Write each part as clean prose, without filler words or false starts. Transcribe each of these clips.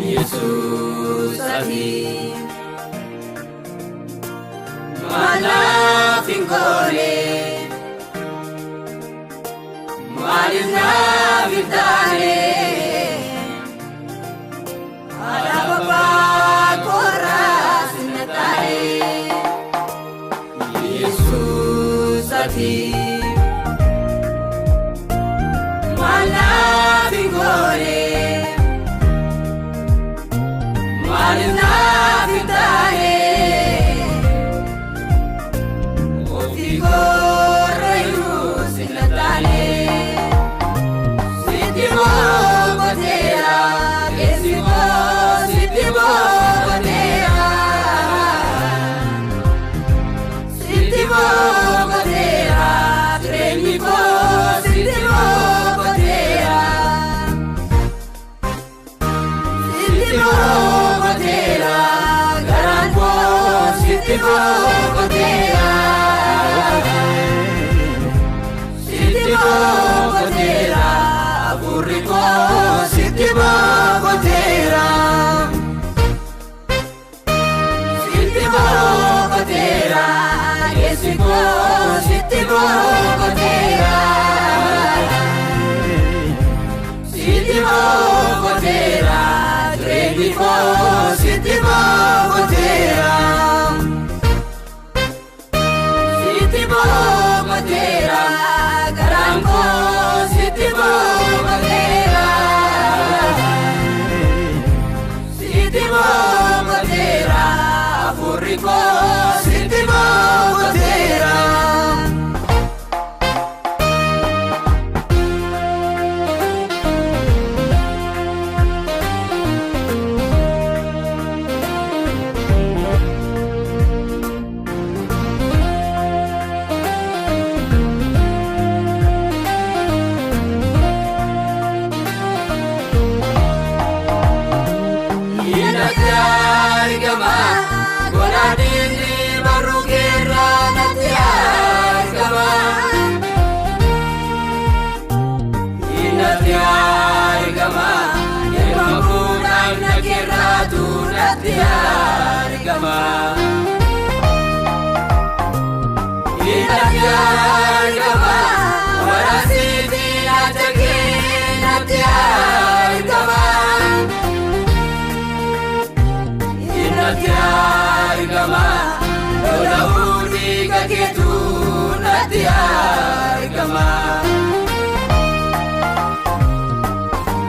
Yesus ati maalaaf hin goone, maaliif naaf hin taane, haadha abbaa koorraa sinna taane. Yesus ati maalaaf hin goone, maaliif naaf hin taane, ofii koorra iyyuu sinna taane. Sitti boqoteera keessi koo, sitti boqoteera, sitti boqoteera jireenyi koo, sitti boqoteera. Sitti boqoteera garaan koo, sitti boqoteera. Sitti boqoteera hafuurri koo, sitti boqoteera. Sitti boqoteera keessi koo, sitti boqoteera. Sitti boqoteera jireenyi koo, sitti boqoteera. Sitti boqoteera garaan koo, sitti boqoteera. Sitti boqoteera hafuurri koo, sitti boqoteera. Natti argama goraadinni barruu keerraa, natti argama. Natti argama ilma fuudhaan na keerraatu, natti argama. Natti argama waraasiifi naacha kee, natti argama. Natti argama lola'uu dhiiga keetu, natti argama.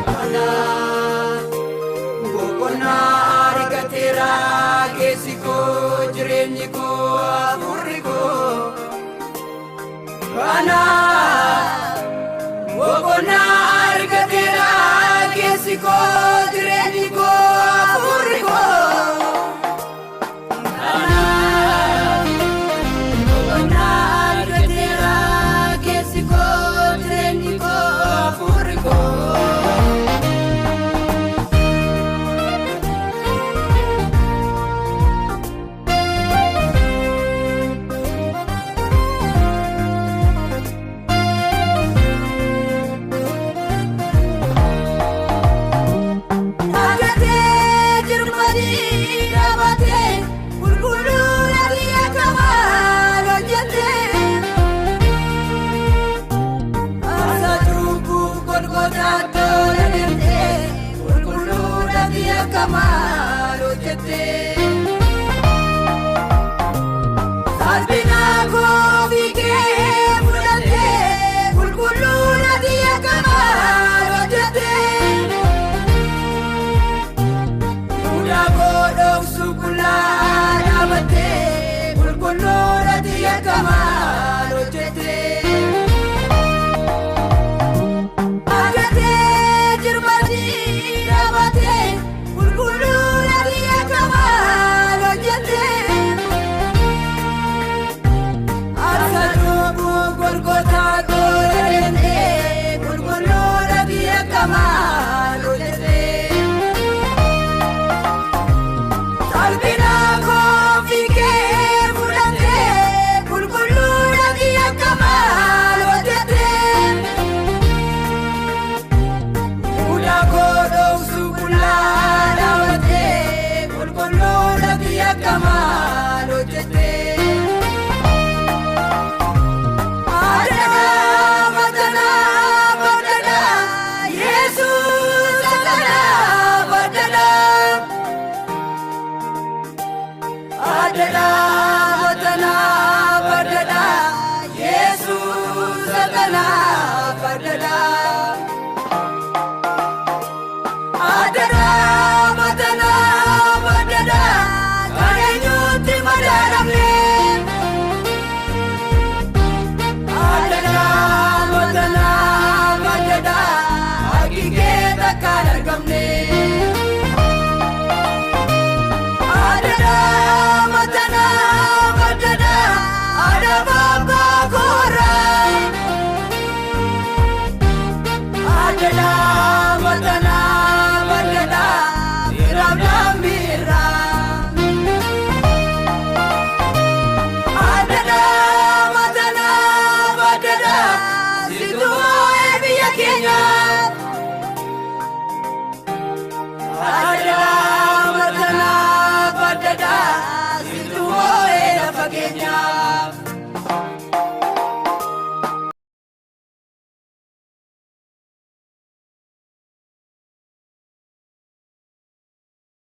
Kanaaf boqonnaa argateera keessi koo, jireenyi koo, hafuurri koo. Kanaaf boqonnaa argateera keessi koo, jireenyi koo, hafuurri koo. Kanaaf boqonnaa argateera keessi koo, jireenyi koo, hafuurri koo. Dhaagatee jirmanii dhaabatee qulqulluu akka maal hojjetee, aarsaa cubbuu golgotaa tola deemtee, qulqulluu akka maal hojjetee.